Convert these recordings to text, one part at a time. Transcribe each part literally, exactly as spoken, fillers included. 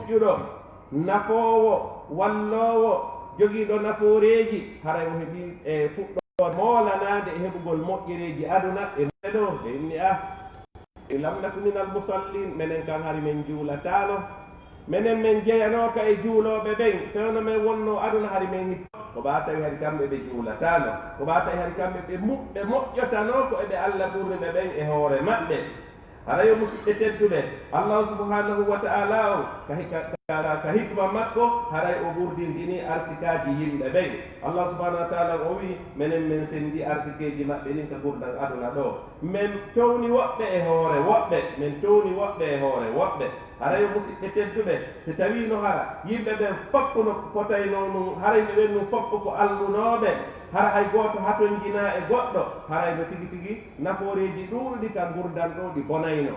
moƴƴuɗo, nafoowo, walloowo, jogiiɗo nafooreeji, haray o heɓii e fuɗɗoode moolanaade e heɓugol moƴƴereeji aduna e ɗo ɓe inni, ah, lam naku minal musallin, menen kan hari men juulataano. Menen men jeyanooka e juulooɓe ɓen, fewndo men wonnoo aduna hari men hip-, ko ɓaa tawi hari kamɓe ɓe juulataano, ko ɓaa tawi hari kamɓe ɓe mu-, ɓe moƴƴotanoo ko eɓe Alla ɓurni ɓe ɓen e hoore maɓɓe. Haray yo musiɓɓe tedduɓe, Allahu subhanahu wa ta'ala on, ka hi-, ka, ka, ka hikma makko, haray o ɓurdindini arsikaaji yimɓe ɓen. Allahu subhanahu wa ta'ala on o wi'i, menen men sendi arsikeeji maɓɓe ɗin ka gurdal aduna ɗo. Men towni woɓɓe e hoore woɓɓe, men towni woɓɓe e hoore woɓɓe. Haray yo musiɓɓe tedduɓe, si tawiino hara yimɓe ɓen foppu no fotaynoo nun, haray ɓe ɓen nun foppu ko allunooɓe, hara hay gooto hatonjinaa e goɗɗo, haray no tigi tigi nafooreeji ɗuuɗuɗi ka ngurndan ɗoo ɗi bonayno.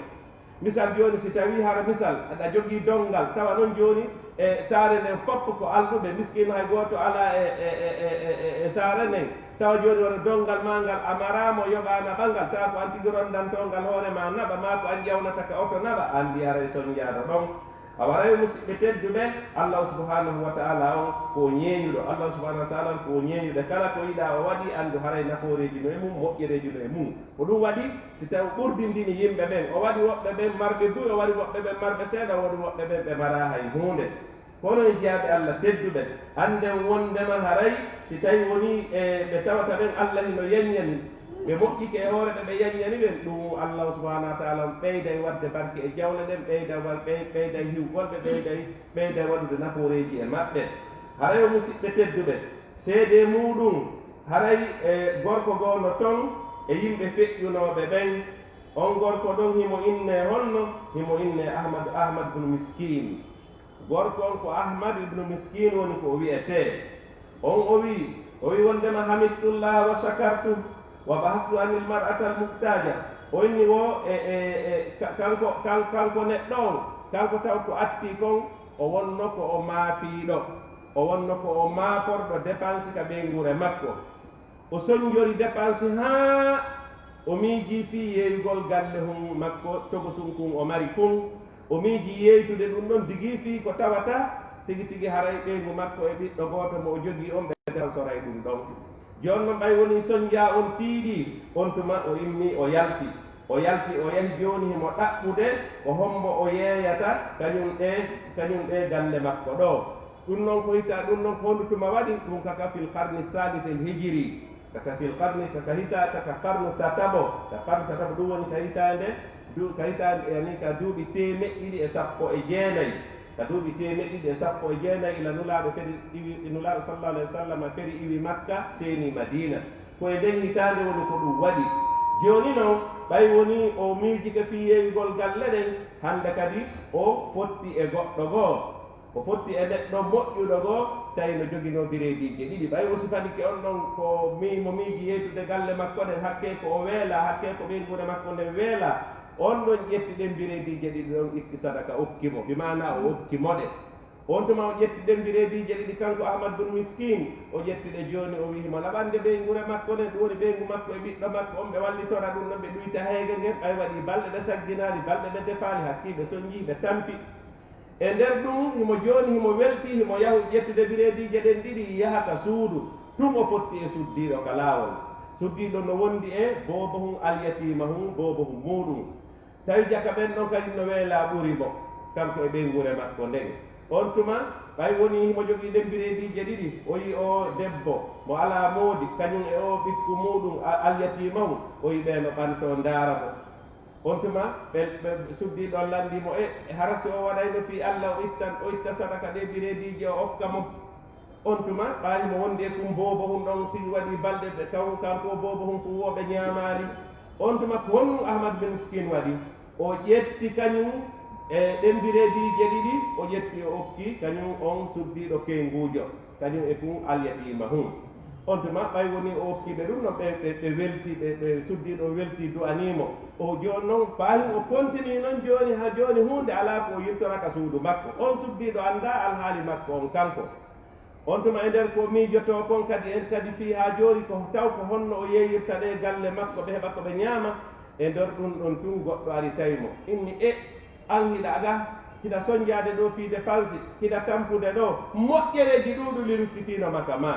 Misal jooni, si tawii hara misal, aɗa jogii donngal, tawa non jooni e saare nden foppu ko alɗuɓe, miskiino hay gooto alaa e, e, e, e, e, e saare nden, tawa jooni wano donngal maa ngal a maraa mo yoɓaana ɓangal, tawa ko an tigi ronndantongal hoore maa naɓa, maa ko an ƴawnata ka oto naɓa, anndi haray sonjaano ɗon. A waray musiɓɓe tedduɓe, Allahu subhanahu wa ta'ala on ko o ñeeñuɗo, Allahu subhanahu wa ta'ala on ko o ñeeñuɗo, kala ko yiɗaa o waɗi, anndu haray nafooreeji no e mum, moƴƴereeji no e mum. Ko ɗum waɗi, si tawi o ɓurdindini yimɓe ɓen, o waɗi woɓɓe ɓen marɓe buy, o waɗi woɓɓe ɓen marɓe seeɗa, o waɗi woɓɓe ɓen ɓe maraa hay huunde. Kono e jiyaaɓe Alla tedduɓe, annden wonndema haray si tawi wonii e ɓe tawata ɓen Alla hino yaññani, ɓe moƴƴike e hoore ɓe, ɓe yaññani ɓen, ɗum Allahu subhanahu wa ta'ala on ɓeyday waɗde barke e jawle ɗen, ɓeyda wa-, ɓey-, ɓeyday hiwgol ɓe, ɓeyday, ɓeyday waɗude nafooreeji e maɓɓe. Haray o musiɓɓe tedduɓe, seedee muuɗum, haray e gorko goo no ton e yimɓe feƴƴunooɓe ɓen. On gorko ɗon himo innee honno? Himo innee Ahmad, Ahmad bun Miskin. Gorko on ko Ahmad ibnu Miskin woni ko o wi'etee. On o wi'i, o wi'i wonndema hamidtullaha wa shakartu wa bahastu anil mar'atal muhtaja. O inni wo e, e, e, ka-, kanko, kan-, kanko neɗɗo on, kanko taw ko atti kon, o wonno ko o maapiiɗo. O wonno ko o maaporɗo dépense ka ɓeynguure makko. O sonjori dépense haa o miijii fii yeeyugol galle hun makko togosun kun o mari kun. O miijii yeeytude ɗum ɗon digii fii ko tawata tigi tigi haray ɓeyngu makko e ɓiɗɗo gooto mo o jogii on ɓe dépensoray ɗum ɗon. Jooni non ɓay wonii sonjaa on tiiɗii, on tuma o immii o yalti. O yalti o yahi jooni himo ɗaɓɓude ko hombo o yeeyata kañum ɗee, kañum ɗee galle makko ɗoo. Ɗum noon ko hita, ɗum noon ko hondu tuma waɗi? Ɗum kaka fil qarni salis el hijiri. Kaka fil qarni, kaka hita, kaka qarnu tataɓo. Ka qarnu tataɓo ɗum woni ka hitaande, du-, ka hitaande, yani ka duuɓi teemeɗɗe ɗiɗi e sappo e jeenayi. Ka duuɓi teemeɗɗe ɗiɗi e sappo e jeenayi ila Nulaaɗo feri iwi, Nulaaɗo sallallahu alayhi wa sallam feri iwi Makka, seeni Madiina. Ko e nden hitaande woni ko ɗum waɗi. Jooni noon, ɓay wonii o miijike fii yeeyugol galle ɗen, hannde kadi o fotti e goɗɗo goo. O fotti e neɗɗo moƴƴuɗo goo, tawi no joginoo bireediije ɗiɗi. Ɓay o sifanike on ɗon ko mi-, mo miiji yeeytude galle makko ɗen, hakkee ko o weelaa, hakkee ko ɓeynguure makko nden weelaa, on ɗon ƴetti ɗen bireediije ɗiɗi ɗon, itti sadaka, okki mo, bi maanaa o okki mo ɗe. On tuma o ƴetti ɗen bireediije ɗiɗi, kanko Ahmad bun Miskin, o ƴetti ɗe jooni, o wi'i himo laɓande ɓeynguure makko nden, ɗum woni ɓeyngu makko e ɓiɗɗo makko on, ɓe wallitora ɗum ɗon, ɓe ɗuyta heege ngen, ɓay waɗii balɗe ɓe sagginaali, balɗe ɓe defaali, hakkii ɓe sonjii, ɓe tampi. E nder ɗum, himo jooni, himo weltii, himo yahu ƴettude bireediije ɗen ɗiɗi, yaha ka suudu. Tun o fotti e suddiiɗo ka laawol. Suddiiɗo no wondi e boobo hun alyatiima hun, boobo hun muuɗum. Tawi jaka ɓen ɗon kadi no weelaa ɓuri mo, kanko e ɓeynguure makko nden. On tuma, ɓay wonii himo jogii ɗen bireediije ɗiɗi, o yi'i oo debbo mo alaa moodi, kañum e oo ɓikku muuɗum a-, alyatiima hun, o yi'i ɓee no ɓantoo ndaara mo. On tuma, ɓe, ɓe suddiiɗo on lanndii mo, e, e hara si o waɗayno fii Alla, o ittan, o itta sadaka ɗee bireediije, o okka mo. On tuma, ɓaayi mo wondi e kun boobo hun ɗon, tigi waɗii balɗe ɓe taw, kanko boobo hun kun wo ɓe ñaamaali. On tuma, ko honɗum Ahmad bin Miskin waɗi? O ƴetti kañum e ɗen bireediije ɗiɗi, o ƴetti o okki kañum on suddiiɗo keynguujo. Kañum e kun alyatiima hun. On tuma ɓay wonii o okki ɓe ɗum ɗon, ɓe, ɓe, ɓe welti, ɓe, ɓe suddiiɗo on welti du'anii mo. O jooni non, faahin o kontinii non jooni, haa jooni huunde alaa ko o yiltora ka suudu makko. On suddiiɗo anndaa alhaali makko on kanko. On tuma e nder ko miijotoo kon kadi, en kadi fii haa jooni ko taw ko honno o yeeyirta ɗee galle makko, ɓe heɓa ko ɓe ñaama. E nder ɗum ɗon tun goɗɗo ari tawi mo. Inni, e, an hiɗa aga? Hina sonjaade ɗo fii dépense, hina tampude ɗo. Moƴƴereeji ɗuuɗuɗi ruttitiino maka ma.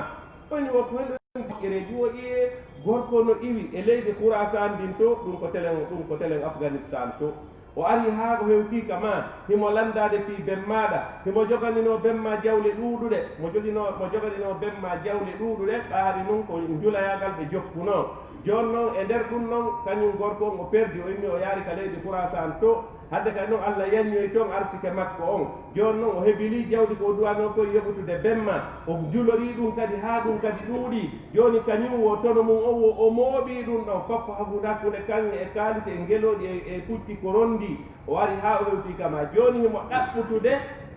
Woni wo ko hende moƴƴereeji wo iye gorko no iwi e leydi Khurasan ndin to, ɗum ko telen, ɗum ko telen Afghanistan to. O ari haa o hewtii ka ma, himo landaade fii ben maaɗa, himo joganinoo ben ma jawle ɗuuɗuɗe, mo joginoo, mo joganinoo ben ma jawle ɗuuɗuɗe, ɓaari nun ko njulayaagal ɓe jokkunoo. Jooni non, e nder ɗum non, kañum gorko on o perdi, o immi o yaari ka leydi Khurasan to. Hadde kadi non, Allah yanñoyi toon arsike makko on. Jooni non, o hebilii jawdi ko o duwanoo koy yoɓutude ben ma. O njulorii ɗum kadi haa ɗum kadi ɗuuɗii. Jooni kañum wo tono mum on wo o mooɓii ɗum ɗon fof ko hakkunde, hakkunde kaŋŋe e kaalisi e ngelooɗi e, e pucci ko ronndii. O ari haa o hewtii ka ma. Jooni himo ɗaɓɓutude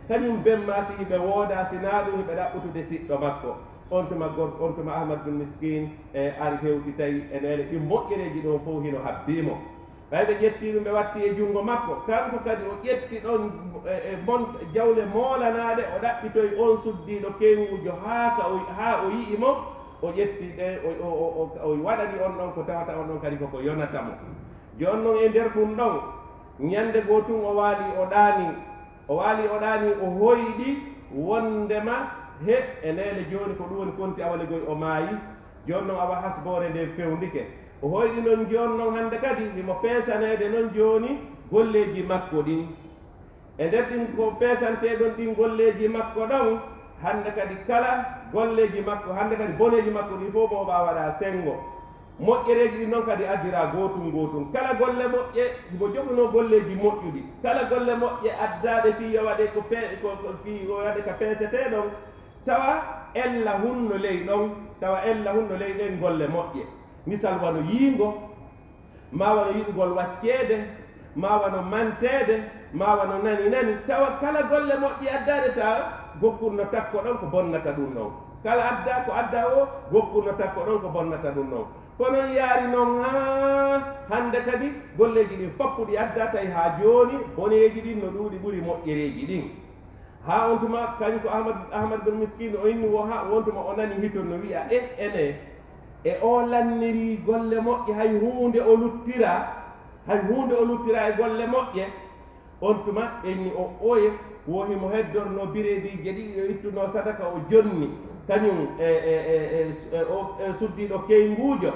kañum ben ma si hiɓe woodaa, si naa ɗum hiɓe ɗaɓɓutude siɗɗo makko. On tuma gor-, on tuma Ahmad bin Miskin e ari hewti tawi e neene ɗin moƴƴereeji ɗon fof hino habbii mo. Ɓay ɓe ƴetti ɗum, ɓe watti e junngo makko. Kanko kadi o ƴetti ɗon e, e mon jawle moolanaaɗe, o ɗaɓɓitoyi on suddiiɗo keynguujo haa ka o, haa o yi'i mo, o ƴetti ɗe, o, o, o, o, o waɗani on ɗon ko tawata on ɗon kadi koko yonata mo. Jooni non e nder ɗum ɗon, ñande goo tun o waali o ɗaani, o waali o ɗaani, o hoyɗi wondema he e neene jooni ko ɗum woni konti awalegoy o maayi. Jooni non awa hasboore nden fewndike. O hoyɗi non jooni non hande kadi himo peesaneede non jooni golleeji makko ɗin. E nder ɗin ko peesantee ɗon ɗin golleeji makko ɗon, hande kadi kala golleeji makko, hande kadi boneeji makko ɗin fof mo o waɗa senngo. Moƴƴereeji ɗin non kadi addira gootun gootun. Kala golle moƴƴe, himo joginoo golleeji moƴƴuɗi. Kala golle moƴƴe addaaɗe fii yo waɗe ko pe-, ko, ko fii yo waɗe ka peesetee ɗon, tawa ella hunno ley ɗon, tawa ella hunno ley ɗen golle moƴƴe. Misal wano yiingo, maa wano yiɗugol wacceede, maa wano manteede, maa wano nani nani, tawa kala golle moƴƴe addaaɗe tawa gokkun no takko ɗon ko bonnata ɗum ɗon. Kala adda ko adda o, gokkun no takko ɗon ko bonnata ɗum ɗon. Kono yaari non haa hande kadi golleeji ɗin foppu ɗi adda tawi haa jooni boneeji ɗin no ɗuuɗi ɓuri moƴƴereeji ɗin. Haa on tuma, kañum ko Ahmad, Ahmad bin Miskin, o inni wo haa on tuma o nani hito no wi'a, "Eh, ene, e o lanniri golle moƴƴe, hay huunde o luttira, hay huunde o luttira e golle moƴƴe." On tuma ɓe inni o oye, wo himo heddorno bireediije ɗiɗi o ittuno sadaka o jonni, kañum e, e, e, e, e, o, e suddiiɗo keynguujo.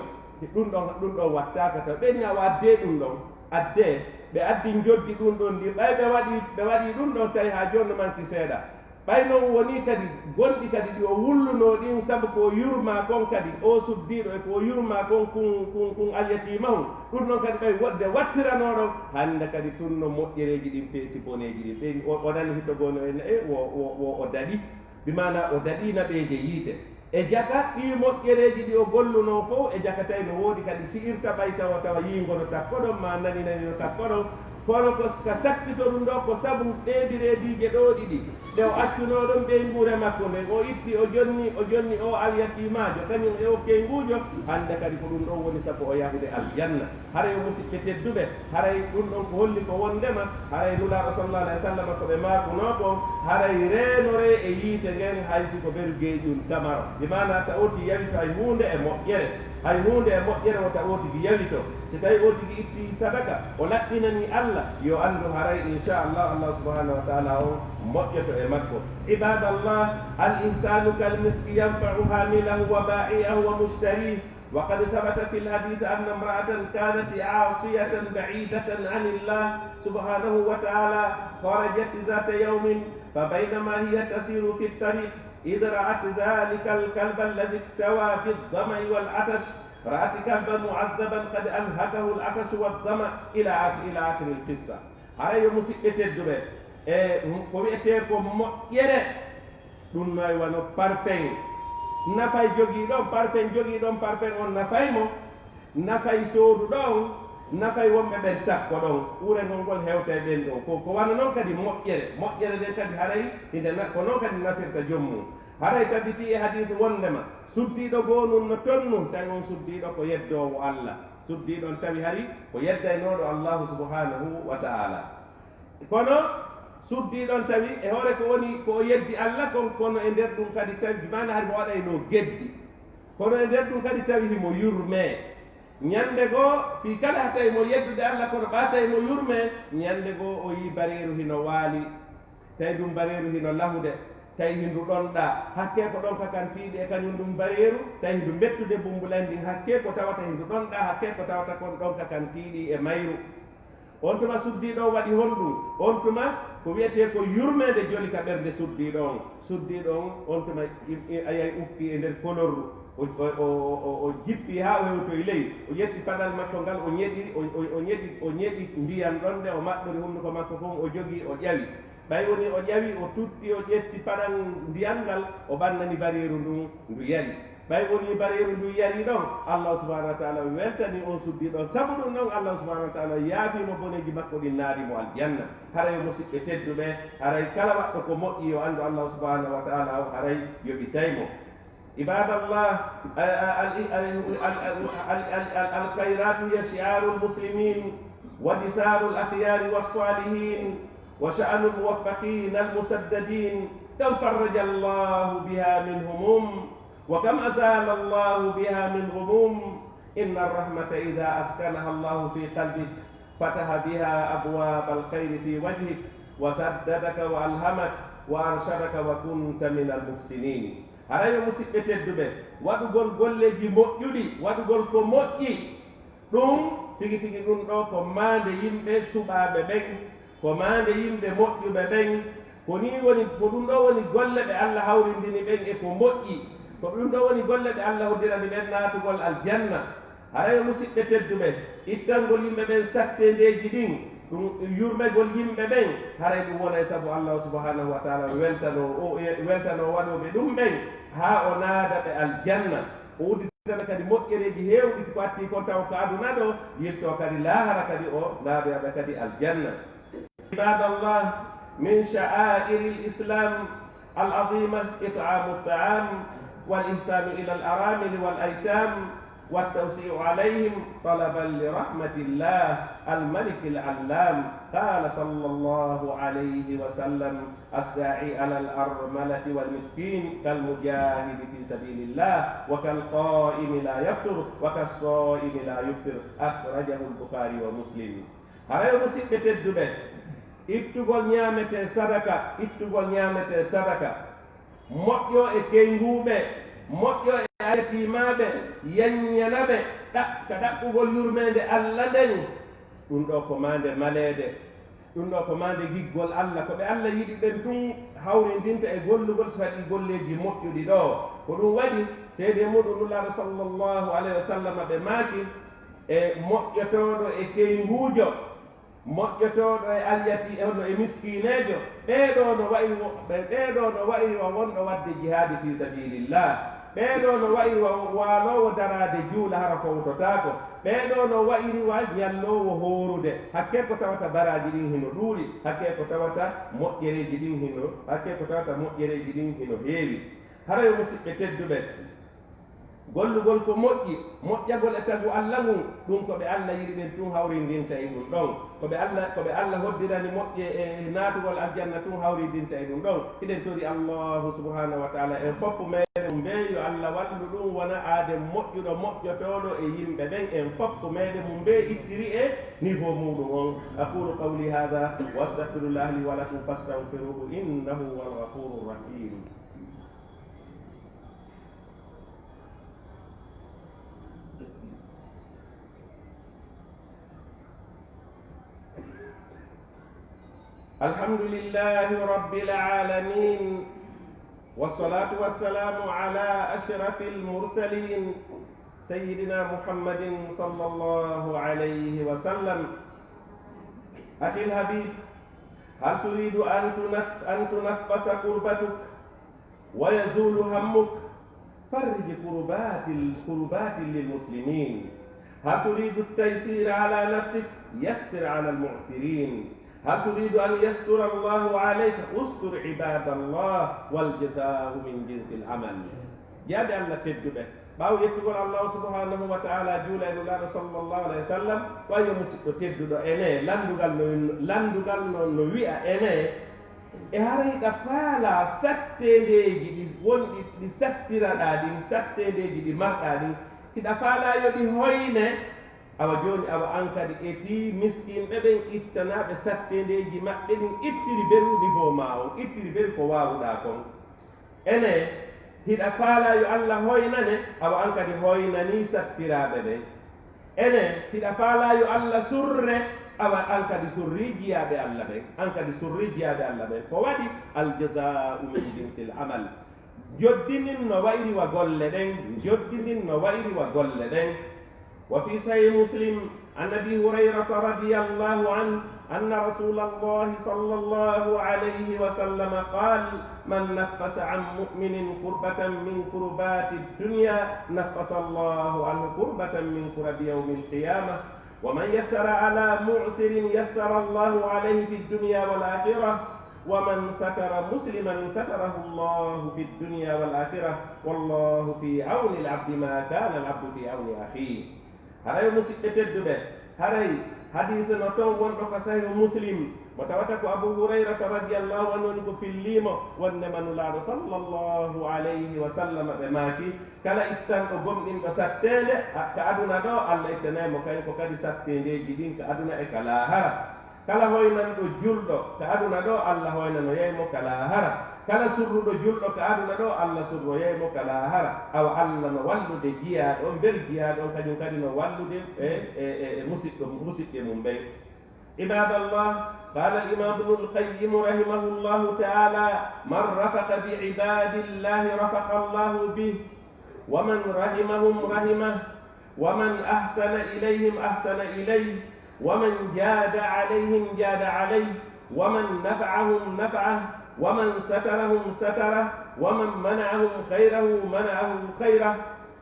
Ɗum ɗon, ɗum ɗon wattaaka taw. Ɓe inni awa addee ɗum ɗon, addee. Ɓe addi njoddi ɗum ɗon ndi. Ɓay ɓe waɗi, ɓe waɗi ɗum ɗon tawi haa jooni no manki seeɗa. Ɓay non woni kadi gonɗi kadi ɗi o wullunoo ɗin, sabu ko o yurmaa kon kadi, o suddiiɗo e ko o yurmaa kon, kun, kun, kun alyatimahum. Ɗum ɗon kadi ɓay wodde wattiranoo ɗon, hannde kadi tun no moƴƴereeji ɗin peesi boneeji ɗin. Ɓen o, o nani hito goo no en e wo, wo, wo o daɗi. Bi maana o daɗii naɓeeje yiite. E jaka ɗii moƴƴereeji ɗi o gollunoo fow, e jaka tawi no woodi kadi si'irta ɓay tawa, tawa yiingo no takko ɗon, maa nani nani no takko ɗon. Kono ko ka sakkito ɗum ɗo, ko sabu ɗee bireediije ɗoo ɗiɗi, ɗe o accunoo ɗon ɓeynguure makko nden, o itti, o jonni, o jonni o alyatiimaajo, kañum e o keynguujo, hannde kadi ko ɗum ɗon woni sabu o yahude aljanna. Haray yo musiɓɓe tedduɓe, haray ɗum ɗon ko holli ko wondema, haray Nulaaɗo sallallahu alayhi wa sallam ko ɓe maakunoo kon, haray reenoree e yiite ngen hay si ko beru geeƴum tamaro. Bi maana ta oti yawito hay huunde e moƴƴere, hay huunde e moƴƴere wota otigi yawito. Si tawi otigi itti sadaka, o laɓɓinanii Allah, yo anndu haray inchallah Allah subhanahu wa taala on moƴƴoto e makko. Ibadallah, al insanu kal miski yanfa'u hamilahu wa ba'i'ahu wa mushtari. وقد ثبت في الحديث أن امرأة كانت عاصية بعيدة عن الله سبحانه وتعالى خرجت ذات يوم فبينما هي تسير في الطريق إذ رأت ذلك الكلب الذي اكتوى بالظمأ والعطش، رأت كلبا معذبا قد أنهكه العطش والظمأ إلى آخر، إلى آخر القصة. Haray yo musiɓɓe tedduɓe, e ko wi'etee ko moƴƴere, ɗum noy wano parfum. Nafay jogiiɗo on parfum, jogiiɗo on parfum on nafay mo, nafay sooduɗo on, nafay wonɓe ɓen takko ɗon. Uurengol ngol hewtay ɓen ɗon. Ko, ko wano non kadi moƴƴere. Moƴƴere nden kadi haray hinde na-, ko non kadi nafirta joom mum. Haray tabitii e hadiisu wondema suddiiɗo goo nun no tonnu, tawi on suddiiɗo ko yeddoowo Allah. Suddiiɗo on tawi hari ko yeddaynooɗo Allahu subhanahu wa ta'ala. Kono suddiiɗo on tawi e hoore ko woni ko o yeddi Allah kon, kono e nder ɗum kadi tawi maana hari mo waɗayno geddi. Kono e nder ɗum kadi tawi himo yurmee. Ñande goo, fii kala ha tawi mo yeddude Allah, kono ɓa tawi mo yurmee, ñande goo o yii bareeru hino waali, Tawi ndun mbareeru hino lahude, tawi hindu ɗonɗaa, hakkee ko ɗonka kan tiiɗi e kañun ndun mbareeru, tawi hindu mettude mbumbulay ndin, hakkee ko tawata hindu ɗonɗaa, hakkee ko tawata kon ɗonka kan tiiɗi e mayru. On tuma suddiiɗo on waɗi honɗun? On tuma ko wi'etee ko yurmeende joli ka ɓernde suddiiɗo on. Suddiiɗo on, on tuma i-, i-, a yiyay ukki e nder kolorru. O, o, o, o, o, o jippi haa o hewtoyi ley. O ƴetti paɗal makko ngal, o ñeɗi, o, o, o ñeɗi, o ñeɗi ndiyan ɗon nde, o maɓɓori hunduko makko fow, o jogi, o ƴawi. Ɓay wonii o ƴawi, o tutti, o ƴetti paɗal ndiyan ngal, o ɓannani bareeru ndun, ndu yari. Ɓay wonii bareeru ndun yarii ɗon, Allahu subhanahu wa ta'ala weltanii on suddiiɗo on. Sabu ɗun ɗon, Allahu subhanahu wa ta'ala yaafii mo boneeji makko ɗin, naati mo aljanna. Haray yo musiɓɓe tedduɓe, haray kala waɗɗo ko moƴƴi yo anndu Allahu subhanahu wa ta'ala on haray yoɓitay mo. عباد الله، ال-، ال-، الخيرات هي شعار المسلمين ودثار الأخيار والصالحين وشأن الموفقين المسددين، كم فرج الله بها من هموم، وكم أزال الله بها من غموم. إن الرحمة إذا أسكنها الله في قلبك فتح بها أبواب الخير في وجهك وسددك وألهمك وأرشدك وكنت من المحسنين. Haray yo musiɓɓe tedduɓe, waɗugol golleeji moƴƴuɗi, waɗugol ko moƴƴi, ɗun tigi tigi ɗun ɗoo ko maande yimɓe suɓaaɓe ɓen, ko maande yimɓe moƴƴuɓe ɓen. Ko nii woni, ko ɗun ɗoo woni golle ɓe Alla hawrindini ɓen e ko moƴƴi. Ko ɗun ɗoo woni golle ɓe Alla hoddirani ɓen naatugol aljanna. Haray yo musiɓɓe tedduɓe, ittangol yimɓe ɓen satteendeeji ɗin, ɗun yurmegol yimɓe ɓen, haray ɗun wonay sabu Allahu subhanahu wa ta'ala weltanoo, o weltanoo waɗooɓe ɗun ɓen, haa o naada ɓe aljanna. O udditana kadi moƴƴereeji heewɗi ko atti kon taw ka aduna ɗoo, yiltoo kadi laahara kadi o naadoya ɓe kadi aljanna. عباد الله، من شعائر الإسلام العظيمة إطعام الطعام والإحسان إلى الأرامل والأيتام والتوسيع عليهم طلبا لرحمة الله الملك العلام. قال صلى الله عليه وسلم: الساعي على الأرملة والمسكين كالمجاهد في سبيل الله وكالقائم لا يفتر وكالصائم لا يفطر. أخرجه البخاري ومسلم. Haray yo musiɓɓe tedduɓe, ittugol ñaametee sadaka, ittugol ñaametee sadaka, moƴƴoo e keynguuɓe, moƴƴoo e alyatiimaaɓe, yanñana ɓe, ɗa-, ka ɗaɓɓugol yurmeende Alla nden. Ɗun ɗoo ko maande maleede, ɗun ɗoo ko maande giggol Alla. Ko ɓe Alla yiɗi ɓen tun hawrindinta e gollugol, si waɗii golleeji moƴƴuɗi ɗoo. Ko ɗun waɗi, seedee muɗum Nulaaɗo sallallahu alayhi wa sallam ɓe maaki, e moƴƴotooɗo e keynguujo, moƴƴotooɗo e alyati-, e hono e miskiineejo, ɓee ɗoo no wa'iri wo-, ɓe, ɓee ɗoo no wa'iri wa wonɗo waɗde jihaadi fii sabiilillah. Ɓee ɗoo no wa'iri wa waaloowo daraade juula hara fowtotaako. Ɓee ɗoo no wa'iri wa ñalloowo hoorude. Hakkee ko tawata baraaji ɗin hino ɗuuɗi, hakkee ko tawata moƴƴereeji ɗin hino, hakkee ko tawata moƴƴereeji ɗin hino heewi. Hara yo musiɓɓe tedduɓe, gollugol ko moƴƴi, moƴƴagol e tagu Alla ngun, ɗun ko ɓe Alla yiɗi ɓen tun hawrindinta e ɗun ɗon. Ko ɓe Alla, ko ɓe Alla hoddirani moƴƴe e naatugol aljanna tun hawrindinta e ɗun ɗon. Hiɗen tori Allahu subhanahu wa ta'ala en fow meɗen mum bee yo Alla wallu ɗun wona aaden moƴƴuɗo moƴƴotooɗo e yimɓe ɓen. En fow meɗen mum bee ittiri e niveau muɗum on. أقول قولي هذا وأستغفر الله لي ولكم فاستغفروه إنه هو الغفور الرحيم. الحمد لله رب العالمين، والصلاة والسلام على أشرف المرسلين سيدنا محمد صلى الله عليه وسلم. أخي الحبيب، هل تريد أن تنف-، أن تنفس كربتك ويزول همك؟ فرج كربات ال-، كربات للمسلمين. هل تريد التيسير على نفسك؟ يسر على المعسرين. هل تريد أن يستر الله عليك؟ استر عباد الله، والجزاء من جنس العمل. Jaabi Alla tedduɓe. Ɓaawo yettugol Allahu subhanahu wa ta'ala, juula e Nulaaɗo sallallahu alayhi wa sallam, wa yo musiɗɗo tedduɗo ene, lanndugal no, lanndugal no, no wi'a ene, e haray hiɗa faalaa satteendeeji ɗi wonɗi, ɗi sattiraɗaa ɗin, satteendeeji ɗi marɗaa ɗin, hiɗa faalaa yo ɗi hoyne, Awa jooni, awa an kadi e tii miskinɓe ɓen ittanaaɓe satteendeeji maɓɓe ɗin, ittiri beru niveau maa on, ittiri beru ko waawuɗaa kon. Ene, hiɗa faalaa yo Alla hoynane, awa an kadi hoynanii sattiraaɓe ɓen. Ene, hiɗa faalaa yo Alla surre, awa an kadi surrii jiyaaɓe Alla ɓen, an kadi surrii jiyaaɓe Alla ɓen. Ko waɗi? Al jazaa'u min jinsil amal. Joddinin no wayri wa golle ɗen, joddinin no wayri wa golle ɗen. وفي صحيح مسلم عن أبي هريرة رضي الله عنه أن رسول الله صلى الله عليه وسلم قال: من نفس عن مؤمن كربة من كربات الدنيا نفس الله عنه كربة من كرب يوم القيامة، ومن يسر على معسر يسر الله عليه في الدنيا والآخرة، ومن ستر مسلما ستره الله في الدنيا والآخرة، والله في عون العبد ما كان العبد في عون أخيه. Haray yo musiɓɓe tedduɓe, haray hadiise no ton wonɗo ka Sahihu Muslim, mo tawata ko Abu Hurayrata radiyallahu anhu woni ko filliimo, wonndema Nulaaɗo sallallahu alayhi wa sallam ɓe maaki, kala ittanɗo gomɗinɗo satteende, a, ka aduna ɗo, Alla ittanay mo kañum ko kadi satteendeeji ɗin ka aduna e ka laahara. Kala hoynanɗo julɗo ka aduna ɗo, Alla hoynanoyay mo ka laahara. Kala surruɗo julɗo ka aduna ɗo, Alla surroyay mo ka laahara. Awa Alla no wallude jiyaaɗo on, bel jiyaaɗo on kañum kadi no wallude e, e, e, e musiɗɗo, musiɓɓe mum ɓen. عباد الله، قال الإمام ابن القيم رحمه الله تعالى: من رفق بعباد الله رفق الله به، ومن رحمهم رحمه، ومن أحسن إليهم أحسن إليه، ومن جاد عليهم جاد عليه، ومن نفعهم نفعه، ومن سترهم ستره، ومن منعهم خيره منعه خيره،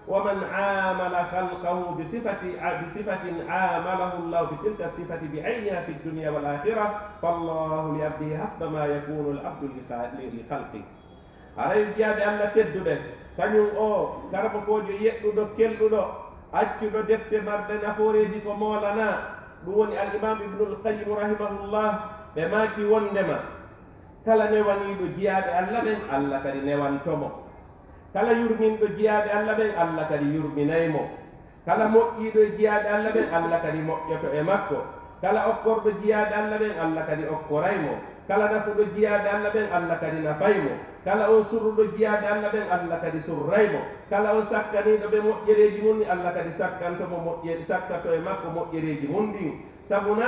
ومن عامل خلقه بصفة، بصفة عامله الله بتلك الصفة بعينها في الدنيا والآخرة، فالله لعبده حسب ما يكون العبد لخ-، لخلقه. Haray jiyaaɓe Alla tedduɓe, kañum o karamokoojo yeɗɗuɗo, kelɗuɗo, accuɗo defte marɗe nafooreeji ko moolanaa, ɗum woni Al Imaam Ibnul Qayyim rahimahullah, ɓe maaki wonndema, kala newaniiɗo jiyaaɓe Alla ɓen, Alla kadi newanto mo. Kala yurminɗo jiyaaɓe Alla ɓen, Alla kadi yurminay mo. Kala moƴƴiiɗo e jiyaaɓe Alla ɓen, Alla kadi moƴƴoto e makko. Kala okkorɗo jiyaaɓe Alla ɓen, Alla kadi okkoray mo. Kala nafuɗo jiyaaɓe Alla ɓen, Alla kadi nafay mo. Kala on surruɗo jiyaaɓe Alla ɓen, Alla kadi surray mo. Kala on sakkaniiɗo ɓe moƴƴereeji mum ni, Alla kadi sakkanto mo moƴƴe-, sakkato e makko moƴƴereeji mum ɗin. Sabu na,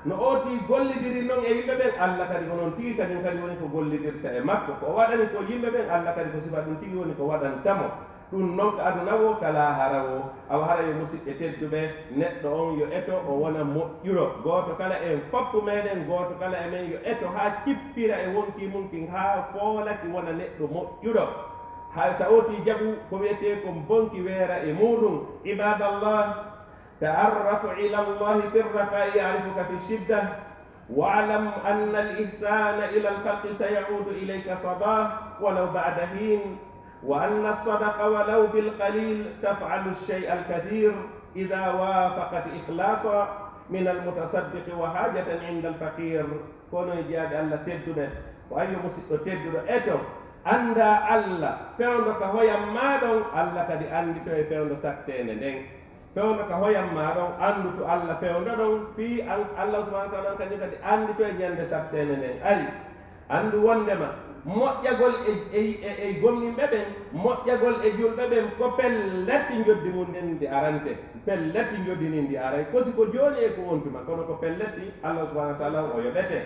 no ootii gollidiri non e yimɓe ɓen, Alla kadi ko non tigi kañum kadi woni ko gollidirta e makko. Ko o waɗani ko yimɓe ɓen, Alla kadi ko sifa ɗum tigi woni ko waɗanta mo. Ɗum non ka aduna woo, ka laahara woo. Awa hara yo musiɓɓe tedduɓe, neɗɗo on yo eto o wona moƴƴuɗo. Gooto kala en foppu meɗen, gooto kala e men yo eto haa cippira e wonkii mum kin, haa foolaki wona neɗɗo moƴƴuɗo. Hay ta ootii jaɓu ko wi'etee kon bonki weera e muuɗum. Ibadallah, تعرف إلى الله في الرخاء يعرفك في الشدة، واعلم أن الإحسان إلى الخلق سيعود إليك صداه ولو بعد حين، وأن الصدقة ولو بالقليل تفعل الشيء الكثير إذا وافقت إخلاصا من المتصدق وحاجة عند الفقير. Kono e jiyaaɓe Alla tedduɓe, ko ayyo musiɗɗo tedduɗo, eto, annda Alla, fewndo ka hoyam maa ɗon, Alla kadi anndito e fewndo satteende nden. Fewndo ka hoyam maa ɗon, anndu to Alla fewndo ɗon, fii an, Alla subhanahu wa ta'ala on kañum kadi anndito e ñande satteende nden ari. Anndu wonndema, moƴƴagol e, e, e, e gomɗinɓe ɓen, moƴƴagol e julɓe ɓen, ko pellet njoddi mum ndin ndi arante. Pellet njoddi ndin ndi aray. Ko si ko jooni e ko on tuma, kono ko pellet Alla subhanahu wa ta'ala o yoɓete.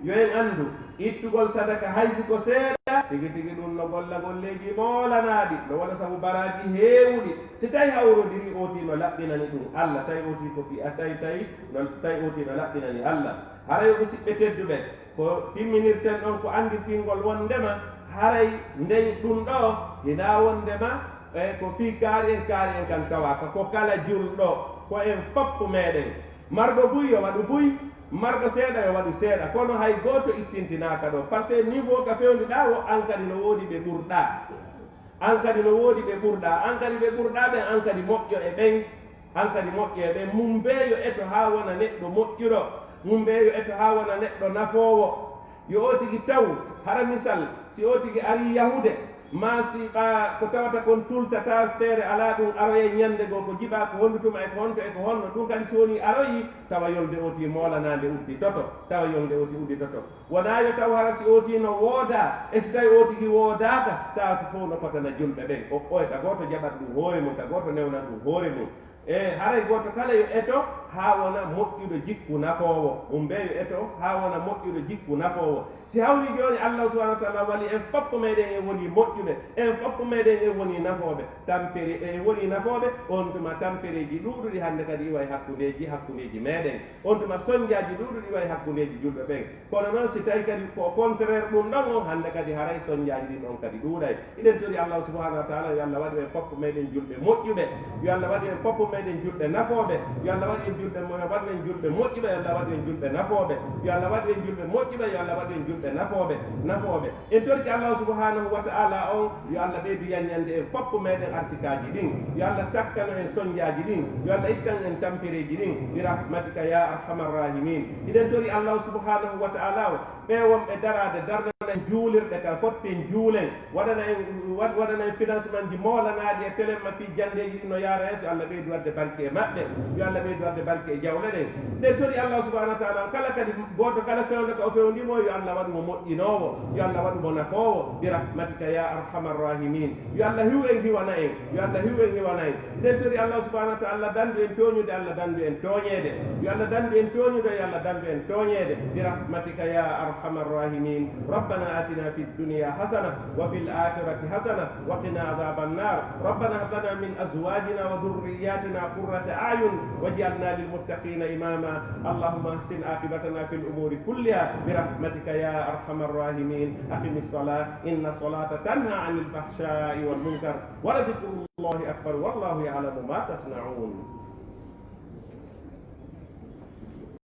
Yo en anndu, ittugol sadaka hay si ko seeɗa, tigi tigi ɗum no golla golleeji moolanaaɗi, no wona sabu baraaji heewuɗi. Si tawi hawrodiri ootii no laɓɓinani ɗum Alla, tawi ootii ko fi-, a tawi, tawi no, tawi ootii no laɓɓinani Alla. Hara yo musiɓɓe tedduɓe, ko timminirten ɗon ko annditingol wonndema haray nden ɗum ɗo hinaa wonndema, e, ko fii kaari en, kaari en kan tawaaka, ko kala julɗo, ko en foppu meɗen. Marɗo buy yo waɗu buy, marɗo seeɗa yo waɗu seeɗa, kono hay gooto ittintinaaka ɗo. Par ce que niveau ka fewnduɗaa wo, an kadi no woodi ɓe ɓurɗaa. An kadi no woodi ɓe ɓurɗaa. An kadi ɓe ɓurɗaa ɓen, an kadi moƴƴo e ɓen. An kadi moƴƴo e ɓen. Mum bee yo eto haa wona neɗɗo moƴƴuɗo. Mum bee yo eto haa wona neɗɗo nafoowo. Yo o tigi taw, hara misal, si o tigi arii yahude, Maa si ɓaa ko tawata kon tultataa feere alaa ɗum aroyay ñannde goo, ko jiɓaa ko hondu tuma e ko honto e ko honno, ɗum kadi si wonii aroyii, tawa yolde ooti moolanaande udditoto, tawa yolde ooti udditoto. Wonaa yo taw hara si ooti no woodaa, e si tawi ooti ki woodaaka, tawa ko fof no fotana julɓe ɓen. O, o e ta gooto jaɓat ɗum hoore mum, ta gooto newnan ɗum hoore mum. E haray gooto kala yo eto haa wona moƴƴuɗo jikku nafoowo. Ɗum bee yo eto haa wona moƴƴuɗo jikku nafoowo. Si hawri jooni, Allahu subhanahu wa taala wali en foppo meɗen en woni moƴƴuɓe, en foppo meɗen en woni nafooɓe, tampere, en woni nafooɓe, on tuma tampereeji ɗuuɗuɗi hannde kadi iwa e hakkundeeji, hakkundeeji meɗen. On tuma sonjaaji ɗuuɗuɗi iwa e hakkundeeji julɓe ɓen. Kono noon, si tawi kadi ko au contraire ɗum ɗon on, hannde kadi haray sonjaaji ɗin on kadi ɗuuɗay. Hiɗen tori Allahu subhanahu wa taala, yo Allah waɗu en foppo meɗen julɓe moƴƴuɓe. Yo Allah waɗu en foppo meɗen julɓe nafooɓe. Yo Allah waɗu en julɓe mo-, waɗu en julɓe moƴƴuɓe. Yo Allah waɗu en julɓe nafooɓe. Yo Allah waɗu en julɓe moƴƴuɓe. Yo Allah waɗu en julɓe nafooɓe. Nafooɓe. En torki Allahu subhanahu wa taala on, yo Allah ɓeydu yanñande en foppo meɗen arsikaaji ɗin. Yo Allah sakkano en sonjaaji ɗin. Yo Allah ittan en tampereeji ɗin. Bi rahmatika ya arhamar rahimin. Hiɗen tori Allahu subhanahu wa taala o, ɓe wonɓe daraade, darnana en juulirɗe ka fotten juulen, waɗana en, wa-, waɗana en financement ji moolanaaɗi e telemma fii janndeeji ɗin no yaara yeeso. Allah ɓeydu waɗde barke e maɓɓe. Yo Allah ɓeydu waɗde barke e jawle ɗen. Ɗen tori Allah subhanahu wa taala, kala kadi gooto kala fewndo ka o fewndi mo, yo Allah waɗu mo moƴƴinoowo, yo Allah waɗu mo nafoowo, bi rahmatika ya arhamar rahimin. Yo Allah hiw en hiwana en, yo Allah hiw en hiwana en. Hiɗen tori Allah subhanahu wa taala, dandu en tooñude, Allah dandu en tooñeede. Yo Allah dandu en tooñude, yo Allah dandu en tooñeede. Bi rahmatika ya arhamar rahimin. Rabbana atina fid dunya hasana wa fil akhirati hasana wa qina adhaban nar. Rabbana hab lana min azwajina wa dhurriyyatina qurrata a'yun waj'alna lil muttaqina imama. Allahumma ahsin aqibatana fil umuri kulliha bi rahmatika ya arhamar rahimin. Aqimis salah, inna salata tanha anil fahsha'i wal munkar. Wa la dhikrullahi akbar. Wallahu ya'lamu ma tasna'un.